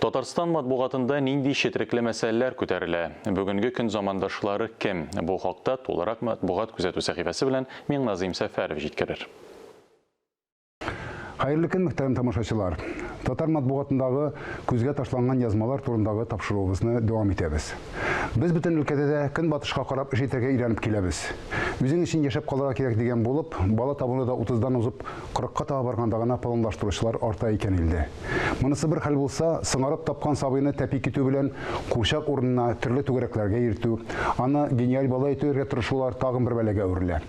Татарстан матбугатында нинди четерекле мәсьәләләр күтәрелә? Бүгенге көн замандашлары кем? Бу хакта тулырак матбугат күзәтү сәхифәсе белән Миңназыйм Сәфәров җиткерер. Хәерле көн, мөхтәрәм тамашачылар! Татар матбугатындагы күзгә ташланган язмалар турындагы тапшыруыбызны дәвам итәбез. Без бөтен өлкәдә дә көнбатышка карап эш итәргә өйрәнеп киләбез. Үзең өчен яшәп калырга кирәк дигән булып, бала табуны да утыздан узып, кырыкка таба барганда гына планлаштыручылар арта икән илдә. Монысы бер хәл булса, соңарып тапкан сабыйны тәпи китү белән курчак урынына төрле түгәрәкләргә йөртү, аны гениаль бала итүергә тырышулар тагын бер бәлагә әверелә.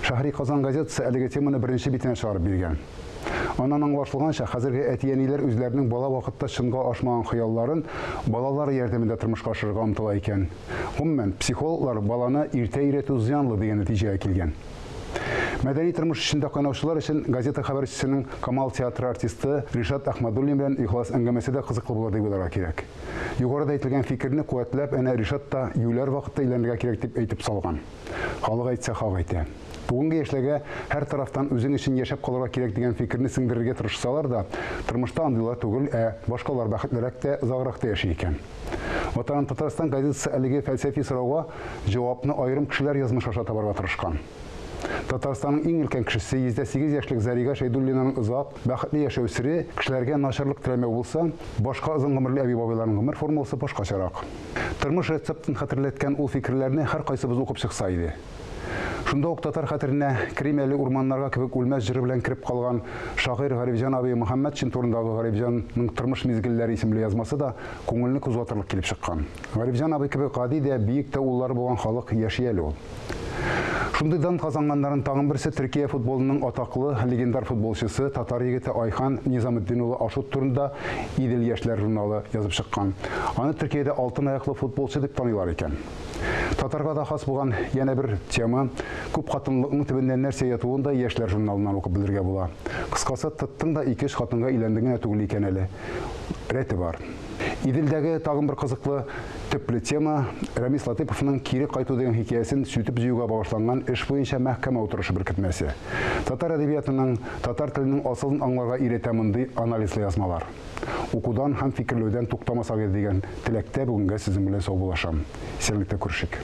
Шәһри Казан газетасы әлеге теманы беренче битенә чыгарып биргән. Аннан аңлашылганча, хәзерге әти-әниләр үзләренең бала вакытта чынга ашмаган хыялларын балалары ярдәмендә тормышка ашырырга омтыла икән. Гомумән, психологлар баланы иртә өйрәтү зыянлы дигән нәтиҗәгә килгән. Мәдәни тормыш эчендә кайнаучылар өчен газета хәбәрчесенең Камал театры артисты Ришат Әхмәдуллин белән ихлас әңгәмәсе дә кызыклы булыр дип уйларга кирәк. Югарыда әйтелгән фикерне куәтләп, әнә Ришат та юләр вакытта өйләнергә кирәк дип әйтеп салган. Халык әйтсә, хак әйтә. Бүгенге яшьләргә һәр тарафтан үзең өчен яшәп калырга кирәк дигән фикерне сеңдерергә тырышсалар да, тормышта андыйлар түгел, ә башкалар бәхетлерәк тә, озаграк та яши икән. Ватаным Татарстан газетасы әлеге фәлсәфи сорауга җавапны аерым кешеләр язмышы аша табарга тырышкан. Татарстанның иң өлкән кешесе, 108 яшьлек Зарига Шәйдуллинаның озак, бәхетле яшәү сере, кешеләргә начарлык теләмәү булса, башка озын гомерле әби-бабайларның гомер формуласы башкачарак. Тормыш рецептын хәтерләткән ул фикерләрне һәркайсыбыз укып чыкса иде. Шунда ук татар хәтеренә Керим әле урманнарга кебек үлмәс җыры белән кереп калган шагыйрь Гарифҗан абый Мөхәммәтшин турындагы Гарифҗанның тормыш мизгелләре исемле язмасы да күңелне кузгатырлык килеп чыккан. Гарифҗан абый кебек гади дә, биек тә уллары булган халык яши әле ул. Шундый дан казанганнарын тагын берсе Төркия футболының атаклы легендар футболчысы, татар егете Айхан Низаметдин улы Ашут турында Идел яшьләр журналы язып чыккан. Аны Төркиядә алтын аяклы футболчы дип таныйлар икән. Татарга да хас булган янә бер тема, күп хатынлыкның төбендә нәрсә ятуын да Яшьләр журналыннан укып белергә була. Кыскасы, тоттың да ике-өч хатынга өйләндең генә түгел икән әле. Рәте бар. Иделдәге тагын бер кызыклы, төпле тема, Рәмис Латыйповның Кире кайту дигән хикәясен сүтеп җыюга багышланган эш буенча мәхкәмә утырышы беркетмәсе. Татар әдәбиятының, татар теленең асылын аңларга өйрәтә мондый анализлы язмалар. Укудан һәм фикерләүдән туктамасак иде дигән теләктә бүгенгә сезнең белән саубуллашам. Исәнлектә күрешик.